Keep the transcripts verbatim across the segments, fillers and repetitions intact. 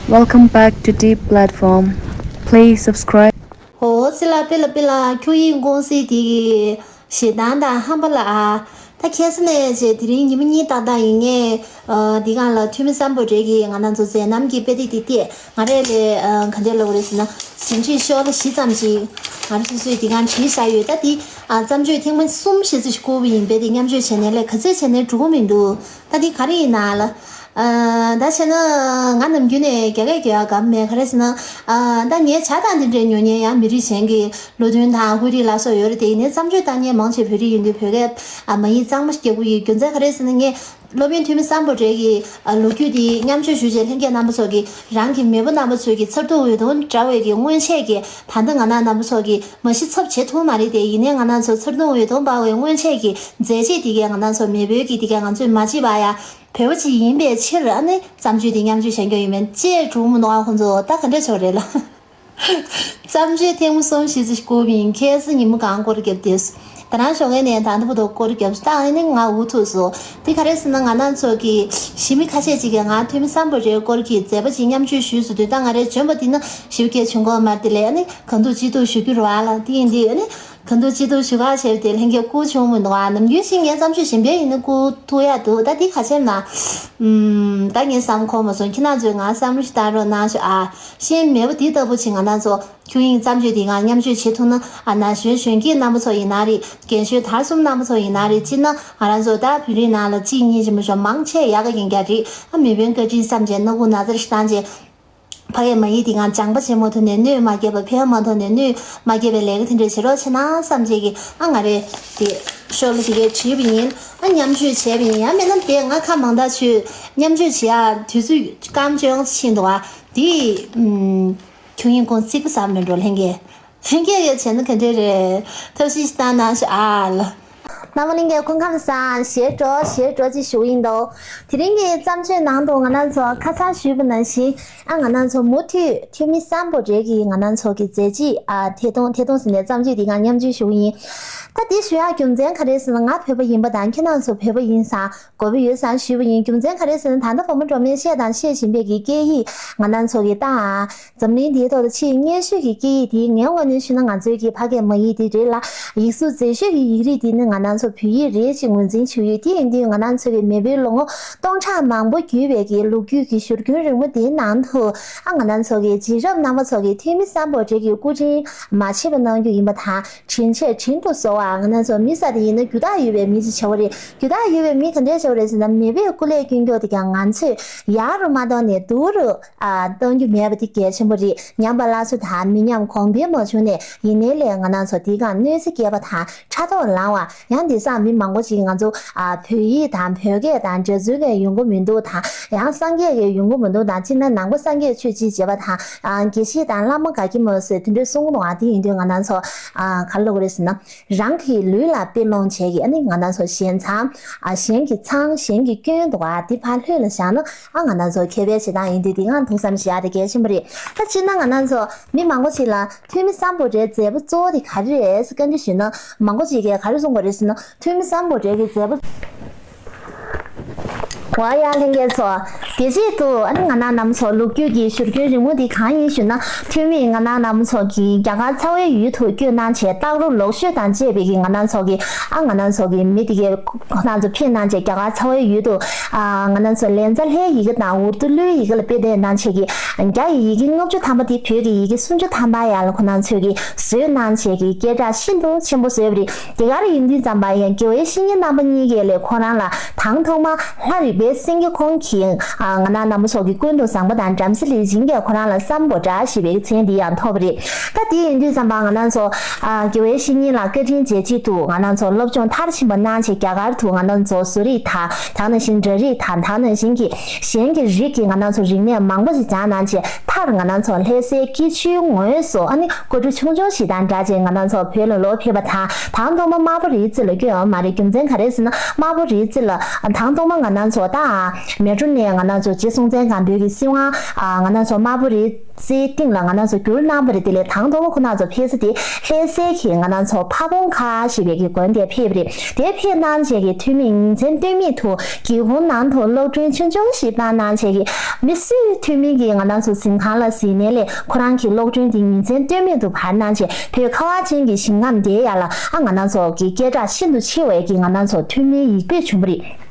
Welcome back to Deep Platform. Please subscribe. ཧོ། སི་ལ་པི་ལ་པི་ལ་ཁྱུང་ཡིན་ཀུང་སི་དེ་གི་ཞེ་སྡང་དང་ཧམ་པ་ལ་ཨ། ད་ཁ་སང་ནས་བྱས་དེ་རིང་ཉི་མ་གཉིས་ཏག་ཏག་ཡིན་ངེས། ཨ། འདི་གང་ལ་འཐུས་མི་སམ་བྷོ་ཊ་གི་ང་རང་ཚོ་མཛད་རྣམ་གྱི་དཔེ་དེབ་དེ་བལྟས། ང་རས་ལས་ཨ་ག་འདྲས་ལབ་དགོས་རེད་ཟེར་ན། ཟིན་བྲིས་ཤོག་ལྷེ་བཞི་ཙམ་ཞིག་ང་རང་སོ་སོས་འདི་གང་བྲིས་བཞག་ཡོད། ད་འདི་ཨ་བརྩམས་ཆོས་ཐེངས་མ་གསུམ་ཞེ་ཙམ་ཞིག་བསྐུར་བ་ཡིན་པས། དེ་མཉམ་སྤྱོད་བྱས་ནས་ལས་ག་ཚོད་བྱས་ནས་འགྲོ་གི་མི་འདུག་ད་འདི་ག་རེ་ཡིན་ན་ལ། ཨ། ད་བྱས་ན་ང་ནམ་རྒྱུན་ནས་རྒྱ་སྐད་རྒྱག་ཡག་དགའ་མེད། ག་རེ་ཟེར་ན། ཨ། ད་ངའི་ཇ་དང་དེ་འདྲའི་ཉོ་མཁན་ཡང་མི་རིགས་གཞན་གྱི་ལོ་ཐོན་དང་ཧུའེ་རི་ལ་སོགས་ཡོད་རེད། དེ་ཡིན་ནའི་བརྩམས་ཆོས་བཏང་མཁན་མང་ཆེ་བོད་རིགས་ཡིན་དུས་བོད་སྐད་ཨ་མ་ཡིག་གཙང་མ་ཞིག་རྒྱག་གི་ཡོད། རྒྱུ་མཚན་ག་རེ་ཟེར་ན། ངས་སློབ་དཔོན་འཐུས་མི་སམ་བྷོ་ཊ་གི་ཨ་ལོ་རྒྱུས་དེ་མཉམ་སྤྱོད་ཞུ་བྱས། ལྷན་རྒྱས་རྣམ་པ་ཚོ་གིས་རང་གི་མེས་པོ་རྣམ་པ་ཚོ་གི་མཚར་སྡུག་འོད་སྟོང་འདྲ་བའི་གི་སྔོན་ཆད་ཀྱི། ད་ལྟ་ང་རང་རྣམ་པ་ཚོ་གི་མ་གཞི་ཚབ་བྱེད་ཐུབ་མ་རེད། དེ་ཡིན་ནའི་ང་རང་ཚོ་མཚར་སྡུག་འོད་སྟོང་འབར་བའི་སྔོན་ཆད་ཀྱི་མཛད་རྗེས་དེ་གས་ང་རང་ཚོ་མེས་པོའི་གི་དེ་གས་ང་ཚོས་མ་བརྗེད་པ་ཡ། བོད་པ་ཅིག་ཡིན་པའི་ཕྱིར་ཨ་ནི་བརྩམས་ཆོས་དེ་མཉམ་སྤྱོད་བྱ་རྒྱུ་ཡིན་མིན་ཅེས་གྲུང་མི་འདུག་ཨ། ཁོང་ཚོ་ད་ག་འདྲ་ཆོག་རེད་ལ། བརྩམས་ཆོས་ཐེངས་མ་གསུམ་ཞེ་ཙམ་བསྐུར་བ་ཡིན། ཁ་སང་ཉིན་མོ་གང་སྐོར་བརྒྱབ་དེས། ད་རང་ཞོགས་ཀས་ནས་ད་ལྟ་བར་དུ་སྐོར་བརྒྱབ་སོང་། ད་ཨ་ནི་ང་འུ་ཐུག་སོང་། དེ་ག་རེ་ཟེར་ན། ང་རང་ཚོ་གི་གཞིས་མི་ཁ་ཤས་ཅིག་གིས་ང་འཐུས་མི་སམ་བྷོ་ཊའི་སྐོར་གྱི་མཛད་པ་ཅིག་མཉམ་སྤྱོད་ཞུས་སུ་དུས། ད་ང་རས་འཇོན་པ་འདི་ན་ཞིབ་སྐད་བྱུང་གོ་མ་རེད། དེ་ལས་ཨ་ནི་གང་ཐུབ་ཅི་ཐུབ་ཞུ་རྒྱུ་རེད་བ་ལ། དེ་ཡིན་དུས་ཨ་ནི། གང་ཐུབ་ཅི་ཐུབ་ཞུ་ག་བྱས་པ་དེ་ལྷན་རྒྱས་སྐུ་གྱོང་མི་འདུག་ཨ། ནམ་རྒྱུན་བཞིན་ངའི་བརྩམས་ཆོས་གཞན་པའི་ཡིན་ན་སྐུ་ཐུག་ཡག་འདུག་ད་འདི་ག་བྱས་ན། ཨུམ། ད་ངས་བསམ་གོ་མ་སོང་། ཁྱེད་རང་ཚོས་ང་བསམ་བློ་ཞིག་བཏང་རོགས་གནང་ཤོག་ཨ། གཞན་མེད་པ་འདི་ལྟ་བུ་ཅིག་ང་རང་ཚོ་ཁྱུང་ཡིན་བརྩམས་ཆོས་འདི་གང་མཉམ་སྤྱོད་བྱེད་ཐུབ་ན་ཨ། ན་གཞོན་གཞོན་སྐྱེས་རྣམ་པ་ཚོ་ཡིན་ན་རེད། རྒན་གཞོན་དར་གསུམ་རྣམ་པ་ཚོ་ཡིན་ན་རེད། སྤྱིར་ན་ང་རང་ཚོ་ད་བོད་རིགས་ནང་ལ་གཅིག་གཉིས་ཅིག་མ་ཤོང་མང་ཆེ་ཡག་ག་ཡིན་རྒྱུ་རེད་ཨ། མེས་པོའི་བཀའ་དྲིན་བསམ་བྱས་སྣ་ཁུག་ན་ཚ་ཞིག་བཏང་བྱས། ཕ་གིའི་མ་ཡིག་འདི་གང་སྦྱངས་པ་བྱེད་མ་ཐུབ་ནས་གནོད་མ་སྐྱེལ་བ། ཕན་མ་ཐོགས་ནས་གནོད་མ་སྐྱེལ་བའི་ལས་ཀ་དེ་འདྲ་བྱེད་རོགས་བྱེད་ན་བསམ་བྱས་ཀྱི་ཨ། ང་རས་དེ་ཤོག་ལྷེ་དེ་གས་བྲིས་པ་ཡིན། ཨ། མཉམ་སྤྱོད་བྱས་པ་ཡིན། ཡང་མིན་ན་དེ་ང་ཁ་མང་དག་ཆུ་མཉམ་སྤྱོད་བྱེད་ཡ་དུས་ཚོད་སྐམ་ཅུང་ཙམ་ཕྱིན་འདུག་ཨ། དེ་ཨུམ། ཁྱུང་ཡིན་ཀུང་སི་གི་བསམ་ནས་འགྲོ། ལྷན་རྒྱས། ལྷན་རྒྱས་ཀྱིས་བྱས་ན་ག་འདྲས་རེད། ཐབས་ཤེས་ཤིག་བཏང་གནང་ཤོག་ཨ་ལ། རྣམ་པ་ལྷན་རྒྱས་སྐུ་ཁམས་བཟང་། ཞེས་འགྲོ་ཞེས་འགྲོ་ཅེས་ཞུ་གི་ཡིན་འདུག་དེ་རིང་གི་བརྩམས་ཆོས་ནང་དུ་ང་རང་ཚོ་ཁ་སང་ཞུས་པ་ནང་བཞིན་ཨ། ང་རང་ཚོ་མུ་མཐུད་འཐུས་མི་སམ་བྷོ་ཊ་གི་ང་རང་ཚོ་གི་མཛད་རྗེས་ཨ། ཐད་གཏོང་ཐད་གཏོང་ཟེར་ནས་བརྩམས་ཆོས་འདི་གང་མཉམ་སྤྱོད་ཞུ་གི་ཡིན། ད་འདི་ཞུ་ཡག་རྒྱུ་མཚན་ག་རེ་ཟེར་ན། ང་བོད་པ་ཡིན་པ་དང་ཁྱེད་རང་ཚོ་བོད་པ་ཡིན་ཙང་དགོས་པ་ཡོད་ཙང་ཞུས་པ་ཡིན། རྒྱུ་མཚན་ག་རེ་ཟེར་ན། ད་ལྟ་བོད་མི་འགྲོ་མིས་བཤད་དང་བཤད་བཞིན་པའི་གི་སྐད་ཡིག་ང་རང་ཚོ་གི་ད་འཛམ་གླིང་འདིའི་ཐོག་ཏུ་ཆེས་སྙན་ཤོས་ཀྱི་སྐད་ཡིག་དེ། ངའི་ངོས་ནས་ཞུས་ན་ང་ཚོའི་གི་ཕ་སྐད་མ་ཡིག་དེ་རེད་ལ། ཡིག་གཟུགས་མཛེས་ཤོས་ཀྱི་ཡིག་རིགས་དེ་ནི་ང་རང་ཚོ་བོད་ཡིག་རེད་ཅེས་ངོས་འཛིན་བྱུང་ཡོད། དེ་ཡིན་དུས་ང་རང་ཚོ་གི་མེས་པོའི་ལོ་ངོ་སྟོང་ཕྲག་མང་པོ་བརྒྱུད་པའི་གི་ལོ་རྒྱུས་ཀྱི་བཞུར་རྒྱུན་རིང་མོ་དེའི་ནང་དུ་ཨ། ང་རང་ཚོ་གི་རྗེས་རབས་རྣམ་པ་ཚོ་གི་འཐུས་མི་སམ་བྷོ་ཊ་གི་སྐུ་དྲིན་མ་ཆད་པ་གནང་རྒྱུ་ཡིན་པ་དང་། དྲིན་ཆེ་དྲིན་དུ་གཟོ་བ། ང་རང་ཚོ་མི་ས་དེ་ཡིན་ན་རྒྱུ་དག་ཡོད་པའི་མི་ཅིག་བྱ་བ་རེད། རྒྱུ་དག་ཡོད་པའི་མི་ག་འདྲས་བྱ་བ་རེད་ཟེར་ན། མེས་པོས་སྐུ་ལས་བསྐྱོན་རྒྱུ་དེ་ཀྱང་ང་ཚོས་ཡག་རུ་མ་གཏོང་ནས་སྡུག་རུ་ཨ། གཏོང་རྒྱུ་མེད་པ་དེ་གལ་ཆེན་པོ་རེད། ཉམས་པ་སླར་གསོ་དང་མི་ཉམས་གོང་འཕེལ་མ་བྱུང་ནས་ཡིན་ནའི་ལས་ང་རང་ཚོ་དེ་ཀྱང་གནོད་འཚེ་བསྐྱལ་བ་དང་ཕྲག་དོག་ལངས་བ། ཡང་དེང་སང་མི་མང་པོ་ཅིག་ང་ཚོ་ཨ། བོད་ཡིག་དང་བོད་སྐད་དང་འདྲ་མཚུངས་ཀྱི་ཡོང་གི་མི་འདུག་དང་། ཡང་སངས་རྒྱས་ཀྱི་ཡོང་གི་མི་འདུག་དང་། སྤྱིར་ན་ནང་པ་སངས་རྒྱས་ཆོས་གཅིག་བྱེད་པ་དང་། ཨ། དགེ་བཤེས་དང་བླ་མ་དགའ་གི་མ་ཟེར་དེ་འདྲའི་གསུང་གི་འདུག་ཨ། དེ་ཡིན་དུས་ང་རང་ཚོ་ཨ། ག་རེ་ལབ་དགོས་རེད་ཟེར་ན། རང་གི་ལུས་ལ་དཔེ་སློང་བྱས་ཀྱི་ཨ་ནི་ང་རང་ཚོ་གཞན་ཚང་ཨ། གཞན་གྱི་ཚང་གཞན་གྱི་སྐྱོན་འདུག་ཨ། དེ་ཕར་ལྷོད་ལ་བཞག་ན་ཨ། ང་རང་ཚོ་མཁས་པའི་བྱེད་སྟངས་ཡིན་དུས་དེ་ང་ཐུགས་བསམ་བཞེས་ཡག་དེ་གལ་ཆེན་པོ་རེད། ད་སྤྱིར་ན་ང་རང་ཚོ་མི་མང་པོ་ཞིག་ལ་འཐུས་མི་སམ་བྷོ་ཊའི་མཛད་པ་གཙོ་བོ་དེ་ག་རེ་རེད་ཟེར་བཀའ་འདྲི་ཞུས་ན། མང་པོ་ཞིག་གིས་ག་རེ་གསུང་གི་རེད་ཟེར་ན། འཐུས་མི་སམ་བྷོ་ཊའི་གི་མཛད་པ། ཝ་ཡ་ལྷན་རྒྱས་ཚོ། དེ་རྗེས་དུ་ཨ་ནི་ང་རང་རྣམ་ཚོ་ལོ་རྒྱུས་ཀྱི་བཞུར་རྒྱུན་རིང་མོ་འདི་གང་ཡིན་ཞུ་ན། འཐུས་མིས་ང་རང་རྣམ་ཚོ་གིས་རྒྱ་གར་ཚ་བའི་ཡུལ་དུ་བསྐྱོད་གནང་བྱས། སྟག་རོང་ལོག་ཤོད་དང་བཅས་པའི་གི་ང་རང་ཚོ་གི་ཨ། ང་རང་ཚོ་གི་མི་དེ་གའི་ཁོ་རང་ཚོ་ཕེབས་གནང་བྱས། རྒྱ་གར་ཚ་བའི་ཡུལ་དུ་ཨ། ང་རང་ཚོ་ལན་ཚ་ལྷའི་ཡི་གེ་དང་ཨུར་དུ་ཀླུའི་ཡི་གེ་ལ་དཔེ་དེབ་གནང་བྱས་ཀྱི། རྒྱ་ཡི་ཡི་གེ་ལྔ་བཅུ་ཐམ་པ་དེ་བོད་ཀྱི་ཡི་གེ་སུམ་ཅུ་ཐམ་པ་ཡར་ལ་ཁོ་རང་ཚོས་ཀྱིས་བཟོས་གནང་བྱས་ཀྱི་སྐད་གྲགས་ཤིན་ཏུ་ཆེན་པོ་བཟོས་པ་རེད། དེ་ག་རེ་ཡིན་དུས་ཙམ་པ་ཡང་དགེ་བའི་བཤེས་གཉེན་རྣམ་པ་གཉིས་ཀས་ལས་ཁོ་རང་ལ་དང་ཐོག་མ་ལྷ་རིག་པའི་སེང་གེ་ཁོང་གིས་ཨ། ང་རང་རྣམ་པ་ཚོ་གི་ཀུན་ཏུ་བཟང་པོ་དང་བྲམ་ཟེ་ལེགས་སྦྱིན་གྱིས་ཁོ་རང་ལ་སམ་བྷོ་ཊ་ཞེས་པའི་མཚན་འདི་ཡང་ཐོབ་པ་རེད། ད་དེ་ཡིན་དུས་ཙམ་པ་ང་རང་ཚོ་ཨ། དགེ་བའི་བཤེས་གཉེན་ལ་བཀའ་དྲིན་རྗེས་གཅིག་ཏུ་ང་རང་ཚོ་སློབ་སྦྱོང་མཐར་ཕྱིན་པ་གནང་བྱས། རྒྱ་གར་དུ་ང་རང་ཚོ་བཟོ་རིག་དང་། ད་ག་ནང་བཞིན་འབྲ་རིགས་དང་། ད་ག་ནང་བཞིན་གྱི་གཞན་གྱི་རིགས་ཀྱི་ང་རང་ཚོ་རིག་གནས་མང་པོ་ཞིག་སྦྱངས་གནང་བྱས། མཐར་ང་རང་ཚོ་ལྷ་སའི་སྐྱིད་ཆུའི་ངོས་སུ་ཨ་ནི་སྐུ་འདྲ་ཆུང་ཆུང་ཞིག་དང་སྦྲགས་བྱས་ང་རང་ཚོ་བོད་ལ་ལོག་ཕེབས་པ་དང་། དང་ཐོག་མ་དམར་པོ་རིའི་རྩེ་ལ་སྐྱོད་ཡོད་མ་རེད། རྒྱུ་མཚན་ག་རེ་ཟེར་ན། དམར་པོ་རིའི་རྩེ་ལ་དང་ཐོག་མ་ང་རང་ཚོ་ད་མལ་གྲོ་ནས་ང་རང་ཚོ་རྗེ་སྲོང་བཙན་སྒམ་པོའི་གི་སྲིད་དབང་ང་རང་ཚོ་དམར་པོ་རིའི་ རྩེའི་སྟེང་ལ་ང་རང་ཚོ་བསྒྱུར་གནང་བ་རེད། དེ་ལས་དང་ཐོག་མ་ཁོ་རང་ཚོ་ཕེབས་ས་དེ་ལྷ་སའི་གི་ང་རང་ཚོ་ཕ་བོང་ཁ་ཞེས་པའི་གི་དགོན་དེ་ཕེབས་པ་རེད། དེ་ཕེབས་གནང་བྱས་ཀྱི་ཐུན་མིན་ཉིན་མཚན་ལྟོས་མེད་དུ་སྒེའུ་ཁུང་ནང་དུ་གློག་སྒྲོན་ཆུང་ཆུང་ཞིག་སྤར་གནང་བྱས་ཀྱི་མི་སུ་ཐུན་མིན་གྱི་ང་རང་ཚོ་གཟིམ་ཁང་ལ་གཟིགས་མཁན་ལས་ཁོ་རང་གི་གློག་སྒྲོན་དེ་ཉིན་མཚན་ལྟོས་མེད་དུ་འབར་གནང་བྱས་བོད་ཁ་བ་ཅན་གྱི་ཞིང་ཁམས་དེའི་ཡ་ལ་ཨ་ང་རང་ཚོ་གི་སྐད་གྲགས་ཤིན་ཏུ་ཆེ་བའི་གི་ང་རང་ཚོ་ཐུན་མིན་ཡིག་དཔེ་བྱུང་བ་རེད།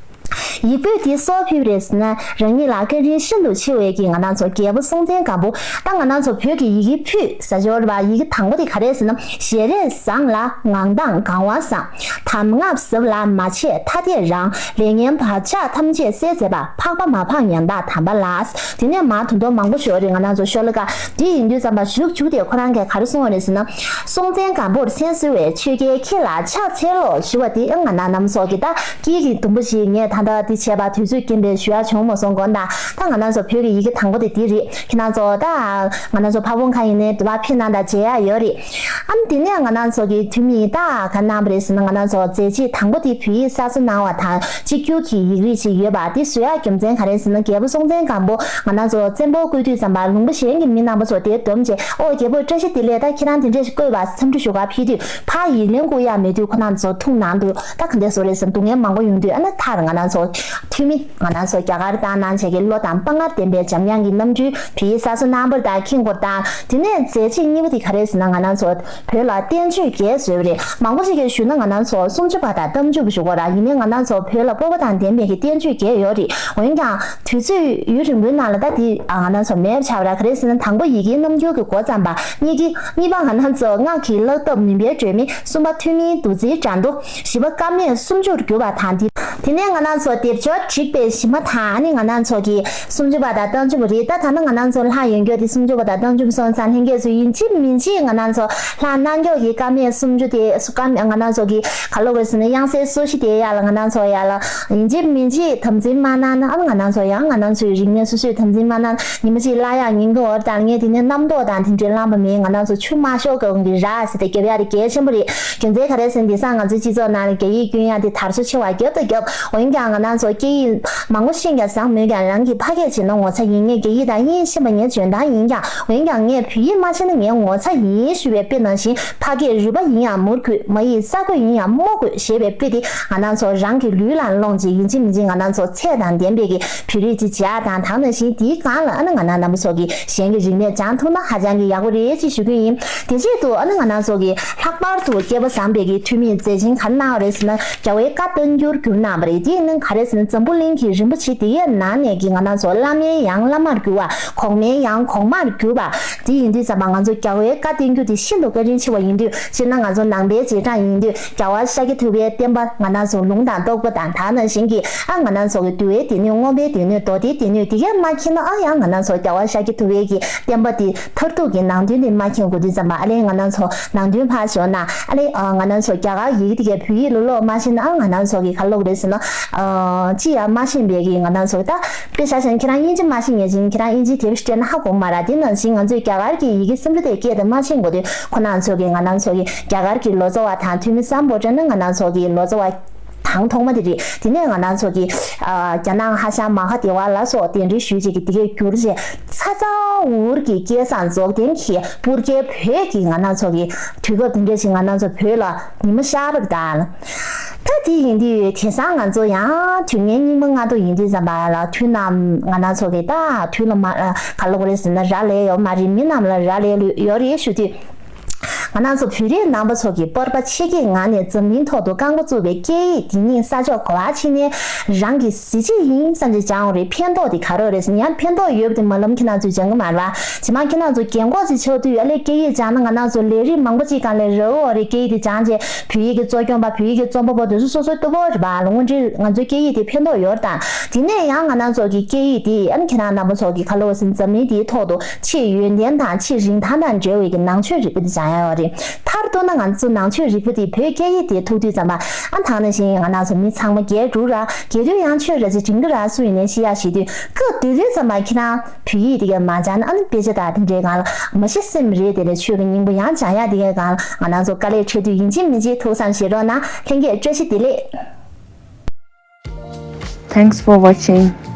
ཡིག་དཔེ་འདི་སུས་ཕུལ་བ་རེད་ཟེར་ན། རང་ཉིད་ལ་བཀའ་དྲིན་ཤིན་ཏུ་ཆེ་བའི་གི་ང་རང་ཚོ་རྒྱལ་པོ་སྲོང་བཙན་སྒམ་པོ། ད་ང་རང་ཚོ་བོད་ཀྱི་ཡི་གེ་ཕུད་ཟེར་ཡོད་རེད་པ། ཡི་གེ་དང་པོ་དེ་ག་རེ་ཟེར་ན། ཞལ་རས་བཟང་ལ་ངག་དབང་གང་བ་བཟང་། གདམས་ངག་ཟབ་ལ་མ་ཆད་ཐ་དད་རང་། ལས་ངན་བག་ཆགས་ཐམས་ཅད་སེལ་མཛད་པ། འཕགས་པ་མ་འཕགས་ཉམས་དག་དམ་པ་ལགས། དེ་ནས་མར་དོན་དུ་མང་པོ་ཞིག་ཡོད་རེད། ང་རང་ཚོ་ཤོ་ལོ་ཀ་འདི་ཡིན་དུས་ཙམ་པ་ཞུགས་བཅུག་དེ་ཁོ་རང་གིས་ག་རེ་གསུངས་པ་རེད་ཟེར་ན། སྲོང་བཙན་སྒམ་པོར་མཚན་གསོལ་བའི་ཆོས་རྒྱལ་ཁྱེད་ལ་ཕྱག་འཚལ་ལོ་ཞུ་བ་དེ་ཨང་ང་ན་ནམ་སོགས་ཀྱི་ད་སྐྱིད་ཀྱི་དུམ་བུ་ཞིག་ངས་ད་ལྟ་འདི་བྱས་པ་དུས་ཚོད་རྐྱེན་པས་ཞུ་ཡ་བྱུང་མ་སོང་དགོངས་དག་ད་ང་རང་ཚོ་བོད་ཀྱི་ཡི་གེ་དང་པོ་དེ་འདི་རེད། ཁྱེད་རང་ཚོ་ད་ང་རང་ཚོ་ཕ་བོང་ཁ་ཡིན་ནའི་དུ་བ་ཕེབས་གནང་དང་མཇལ་ཡ་ཡོད་རེད། ཨམ་དེ་ནས་ང་རང་ཚོ་གི་ཐུན་མིན་ད་ག་གནང་བ་རེད་ཟེར་ན། ང་རང་ཚོ་མཛད་རྗེས་དང་པོ་དེ་བོད་ཡིག་གསར་བཟོ་གནང་བ་དང་གཅིག་གྱུར་གྱི་ཡིག་རིགས་ཅིག་ཡོད་པ་དེ་བཟོ་ཡ་རྒྱུ་མཚན་ག་རེ་ཟེར་ན། རྒྱལ་པོ་སྲོང་བཙན་སྒམ་པོ་ང་རང་ཚོ་བཙན་པོ་བསྐོས་དུས་ཙམ་པ་ལུང་པ་གཞན་གྱི་མི་རྣམ་པ་ཚོ་དེ་བསྡོམས་རྗེས་ཨོ་རྒྱལ་པོ་བཀྲ་ཤིས་བདེ་ལེགས། ད་ཁྱེད་རང་དེ་འདྲས་ཞིག་བསྐོས་པ་འཚམས་འདྲི་ཞུ་ག་ཕེབས་དུས་ཕར་ཡིག་ལན་བསྐུར་ཡ་མེད་དུས་ཁོ་རང་ཚོ་ཐུག་གནང་དུས་ད་ག་འདྲས་བཟོ་རེད་ཟེར་སྡུག་བསྔལ་མང་པོ་ཡོང་དུས་ཨ་ན་མཐར་ང་རང་ཚོ་ཐུན་མིན་ང་རང་ཚོ་རྒྱ་གར་བཏང་གནང་བྱས་ཀྱི་བློ་དང་དཔའ་ངར་ལྡན་པའི་འཇམ་དབྱངས་ཀྱི་རྣམ་འཕྲུལ་བོད་ཡིག་གསར་བཟོ་གནང་བར་དང་ཁེངས་སྐོར་དང་དེ་ནས་མཛད་རྗེས་གཉིས་པ་དེ་ག་རེ་ཟེར་ན། ང་རང་ཚོ་བོད་ལ་བསྟན་བཅོས་བརྒྱད་བཟོས་པ་རེད། མང་པོ་ཞིག་གིས་ཞུས་ན་ང་རང་ཚོ་སུམ་ཅུ་པ་དང་ལྟག་ཅུང་པ་ཞུ་དགོས་ར། ཡིན་ནའི་ང་རང་ཚོ་བོད་ལ་སྤོབས་པ་དང་ལྡན་པའི་གི་བསྟན་བཅོས་བརྒྱད་ཡོད་རེད། འོན་ཀྱང་དུས་ཚོད་ཡུན་རིང་པོའི་ནང་ལ་ད་དེ་ང་རང་ཚོ་མེད་པ་ཆགས་པ་ར། ག་རེ་ཟེར་ན་དང་པོ་ཡི་གེའི་རྣམ་འགྱུར་གྱི་འགོ་བརྩམས་པ། གཉིས་ཀྱི་གཉིས་པ་ང་རང་ཚོ་སྔགས་ཀྱི་བསླབ་ཐབས་མུན་པའི་སྒྲོན་མེ། གསུམ་པ་ཐུན་མིན་བདུད་རྩིའི་འགྲན་བསྡུར། བཞི་པ་ཀ་མད་སུམ་ཅུར་གྱུར་པ་དང་དེ། དེ་ནས་ང་རང་ཚོ་སྡེབ་སྦྱོར་བསྒྲིགས་པའི་གཞི་མ་དང་ཨ་ནི་ང་རང་ཚོ་གི་སུམ་ཅུ་པ་དང་ལྟག་ཅུང་པ་རེད། ད་ད་ནི་ང་རང་ཚོ་ལྷག་ཡོད་རྒྱུ་དེ་སུམ་ཅུ་པ་དང་ལྟག་ཅུང་པ་སོང་ཙང་ལྷན་རྒྱས་ཚོས་ཡིན་གཅིག་མིན་གཅིག་ང་རང་ཚོ་ལྷག་གནང་རྒྱུ་གི་ཀ་མད་སུམ་ཅུ་དེ་སུ་ཀ་མད་ང་རང་ཚོ་གི་ག་ལོ་བས་ཟེར་ན་དབྱངས་གསལ་སོ་བཞི་དེ་ཡ་ལ་ང་རང་ཚོ་ཡ་ལ་ཡིན་གཅིག་མིན་གཅིག་དམ་འཛིན་མ་གནང་ན་ཨ་ནི་ང་རང་ཚོ་ཡང་ང་རང་ཚོའི་རིག་གནས་སོ་སོས་དམ་འཛིན་མ་གནང་ན་ཉི་མ་གཅིག་བརླག་ཡག་ཉེན་ཁ་ཡོད་རེད། ད་ངས་དེ་ནས་རྣམ་རྟོག་དང་དེ་འདྲའི་བླངས་པ་མེད། ང་རང་ཚོ་ཆུ་མ་ཤོར་གོང་གི་ར་ཟེར་ཏེ་རྒྱབ་ཡ་དེ་གལ་ཆེན་པོ་རེད། རྒྱུ་མཚན་ག་རེ་ཟེར་ན་དེང་སང་ང་ཚོའི་སྤྱི་ཚོགས་ནང་ལ་རྒྱ་ཡིག་སྐྱོན་ཡག་དེ་དར་སོ་ཆེ་བ་རྒྱབ་དང་རྒྱབ། འོན་ཀྱང་ང་རང་ཚོ་སྐད་ཡིག་མང་པོ་ཤེས་ཀྱང་བཟང་མོད་ཀྱང་རང་གིས་ཕ་སྐད་བྱས་ན་ངོ་ཚ་ཡིན། ངས་རྒྱ་ཡིག་དང་དབྱིན་ཡིག་ཤེས་པ་ངའི་འཇོན་ཐང་ཡིན་ཀྱང་། འོན་ཀྱང་ངས་བོད་ཡིག་མ་ཤེས་ན་ངའི་ངོ་ཚ་ཡིན་ཞུ་བའི་དཔེ་ནང་བཞིན་ཕ་སྐད་རུས་པ་ཡིན་ཡང་མུར་དགོས། མ་ཡིག་ས་རྒོད་ཡིན་ཡང་རྨོ་དགོས་ཞེས་པའི་དཔེ་དེ་ང་རང་ཚོ་རང་གི་ལུས་ལ་སློང་བྱས་ཡིན་གཅིག་མིན་གཅིག་ང་རང་ཚོ་ཚད་དང་ལྡན་པའི་གི་བོད་རིགས་ཅིག་བྱེད་ཡག་དང་། དེ་ནང་བཞིན་དེའི་སྒང་ལ་ཨ་ནི་ང་རང་རྣམ་པ་ཚོ་གིས་གཞན་གྱི་རིག་གནས་སྦྱང་ཐུབ་ན་ཧ་ཅང་གི་ཡག་པོ་རེད་ཅེས་ཞུ་གི་ཡིན། དེ་རྗེས་དུ་ཨ་ནི་ང་རང་ཚོ་གིས་ལྷག་པར་དུ་སྐལ་པ་བཟང་པོའི་གི་ཐུན་མིན་མཛད་ཆེན་ག་རེ་གནང་བ་རེད་ཟེར་ན། རྒྱལ་བའི་བཀའ་བསྟན་འགྱུར་བསྒྱུར་གནང་བ་རེད། དེ་ནི་ག་རེ་ཟེར་ན་འཛམ་བུ་གླིང་གི་རིན་པོ་ཆེ་དེ་གའི་ནང་ནས་ཀྱི་ང་རང་ཚོ་བླ་མའི་ཡང་བླ་མར་གྱུར་བ། གོང་མའི་ཡང་གོང་མར་གྱུར་བ། དེ་ཡིན་དུས་ཙམ་པ་ང་ཚོ་རྒྱལ་བའི་བཀའ་བསྟན་འགྱུར་དེ་ཤིན་ཏུ་བཀའ་དྲིན་ཆེ་བ་ཡིན་དུས། སྤྱིར་ན་ང་ཚོ་ནང་པའི་རྗེས་འབྲང་ཡིན་དུས་རྒྱལ་བ་ཤཱཀྱ་ཐུབ་པའི་བསྟན་པ་ང་རང་ཚོ་ལུང་དང་རྟོགས་པ་དང་དེ་ནང་བཞིན་གྱི་ཨ་ང་རང་ཚོ་གི་འདུལ་བའི་སྡེ་སྣོད། མངོན་པའི་སྡེ་སྣོད། མདོ་སྡེའི་སྡེ་སྣོད་དེ་གའི་མ་མཁྱེན་ན་ཨ་ཡང་ང་རང་ཚོ་རྒྱལ་བ་ཤཱཀྱ་ཐུབ་པའི་གི་བསྟན་པ་དེ་མཐར་ཐུག་གི་ནང་དོན་དེ་མ་མཁྱེན་དགོས་དུས་ཙམ་པ་ཨ་ལས་ང་རང་ཚོ་ནང་དོན་ཕར་ཞོག་ན་ཨ་ལས་ང་རང་ཚོ་རྒྱ་གར་ཡི་གེ་དེ་གའི་བོད་ཡིག་ལ་ཀློག་མ་ཤེས་ན་ཨ་ང་རང་ཚོ་གི་ག་ལོག་རེད་ཟེར་ན། ཅི་ཡང་མ་ཤེས་པའི་གི་ང་རང་ཚོ་ད་དཔེ་ཆ་བཞག་ན་ཁྱེད་རང་དབྱིན་ཇི་མ་ཤེས་ཉེ་ཅིང་ཁྱེད་རང་དབྱིན་ཇི་དེབ་སྤྲད་ན་ཧ་གོ་མ་ར། དེ་ནང་བཞིན་ང་ཚོས་རྒྱ་གར་གྱི་ཡི་གེ་སུམ་ཅུ་དེ་སྐད་དུ་མ་ཤེས་དགོས་དུས་ཁོ་རང་ཚོ་གི་ང་རང་ཚོ་གི་རྒྱ་གར་གྱི་ལོ་ཙཱ་བ་དང་ཐོན་མི་སམ་བྷོ་ཊ་ནི་ང་རང་ཚོ་གི་ལོ་ཙཱ་བ་དང་ཐོག་མ་དེ་རེད། དེ་ནས་ང་རང་ཚོ་གི་རྒྱ་ནག་ཧྭ་ཤང་མ་ཧཱ་དེ་ཝ་ལ་སོགས་གདན་འདྲེན་ཞུས་བྱས་ཀྱི་དེ་གས་བསྒྱུར་བྱས་ཚ་ཚ་འུར་གྱི་སྐལ་བཟང་རྫོགས་ལྡན་གྱི་སྤུར་རྒྱལ་བོད་ཀྱི་ང་རང་ཚོ་གི་དུས་སྐབས་དེ་འདྲ་ཞིག་ང་རང་ཚོ་བོད་ལ་ཉི་མ་ཤར་བར་གདའ། ད་དེ་ཡིན་དུས་དེང་སང་ང་ཚོ་ཡང་དུས་ངན་སྙིགས་མ་ལྔ་བདོ་ཡིན་དུས་ཙམ་པ་ལ་དུས་ནམ་ང་རང་ཚོ་གི་ད་དུས་ལ་མ་ག་ལ་གོ་རེད་ཟེར་ན་རག་ལས་ཡོད་མ་རེད། མི་རྣམས་ལ་རག་ལས་ཡོད་རེད་ཞུ་དུས། ང་རང་ཚོ་བོད་རིགས་རྣམ་པ་ཚོ་གིས་སྤོབས་པ་ཆེ་བསྐྱེད་ངང་ནས་འཛམ་གླིང་ཐོག་ཏུ་བཀའ་བསྒོ་བཙུགས་པའི་སྐད་ཡིག་འདི་ཉིད་ས་ཕྱོགས་ག་པར་ཕྱིན་ནའི་རང་གི་གཟི་བརྗིད་ཡིན་བསམ་བྱས་སྦྱང་བ་རེད། ཕན་ཐོགས་དེ་ག་རེ་རེད་ཟེར་ན་ཡང་ཕན་ཐོགས་ཡོད་པ་དེ་མ་ལམ་ཁྱེད་རང་ཚོས་སྦྱང་གི་མ་རེད་པ། ཇི་མ་ཁྱེད་རང་ཚོ་རྒན་གོག་ཅིག་ཆགས་དུས་ཨ་ལས་སྐད་ཡིག་སྦྱང་ན་ང་རང་ཚོ་ལས་རིགས་མང་པོ་ཅིག་སྒང་ལས་རག་གི་ཡོད་རེད། སྐད་ཡིག་དེ་སྦྱང་བྱས་བོད་ཡིག་གི་གཙོ་སྐྱོང་པ་བོད་ཡིག་གི་རྩོམ་པ་པོ་དེ་ཚོ་སོ་སོའི་ལྟོ་ཕོག་རེད་པ། ལོ་ངོ་འདྲི་ང་ཚོའི་སྐད་ཡིག་དེ་ཕན་ཐོགས་ཡོད་རེད་དང་། དེ་ནས་ཡང་ང་རང་ཚོ་གི་སྐད་ཡིག་དེ་ཨ་ནི་ཁྱེད་རང་རྣམ་པ་ཚོ་གི་ག་ལ་བ་ཟིན་འཛམ་གླིང་འདིའི་ཐོག་ཏུ་ཆེས་ཡོན་ཏན་དང་ཆེས་རིན་ཐང་དང་འབྲེལ་བའི་གི་ནང་ཆོས་རིག་པ་དེ་སྦྱང་ཡ་ཡོད་རེད། མཐར་གཏུགས་ན་ང་ཚོ་ནང་ཆོས་རིག་པ་དེ་བོད་སྐད་ཡིག་དེ་ཐུག་དུས་ཙམ་པ་ཨ་ཐང་ནང་བཞིན་ང་རང་ཚོ་མི་ཚང་མ་རྒས་འགྲོ་ར། རྒས་དུས་ཡང་ཆོས་ར་ཅིག་དྲན་གི་ར། སུ་ཡིན་ནའི་ཤེས་ཡ་ཤེས་དུས་སྐབས་དེ་དུས་ཙམ་པ་ཁྱེད་རང་བོད་ཡིག་དེ་ག་མ་སྦྱང་ན་ཨ་ནི་དཔེ་ཆ་དང་དེ་འདྲའི་སྒང་ལ་མ་ཤེས་སེམས་རེད། དེ་ལས་ཆོས་ཀྱི་སྙིང་པོ་ཡང་སྦྱང་ཡ་དེ་གའི་སྒང་ལ་ང་རང་ཚོ་དཀའ་ལས་འཕྲད་དུས་ཡིན་གཅིག་མིན་གཅིག་ཐུགས་བསམ་བཞེས་རོགས་གནང་། ལྷན་རྒྱས་བཀྲ་ཤིས་བདེ་ལེགས། Thanks for watching.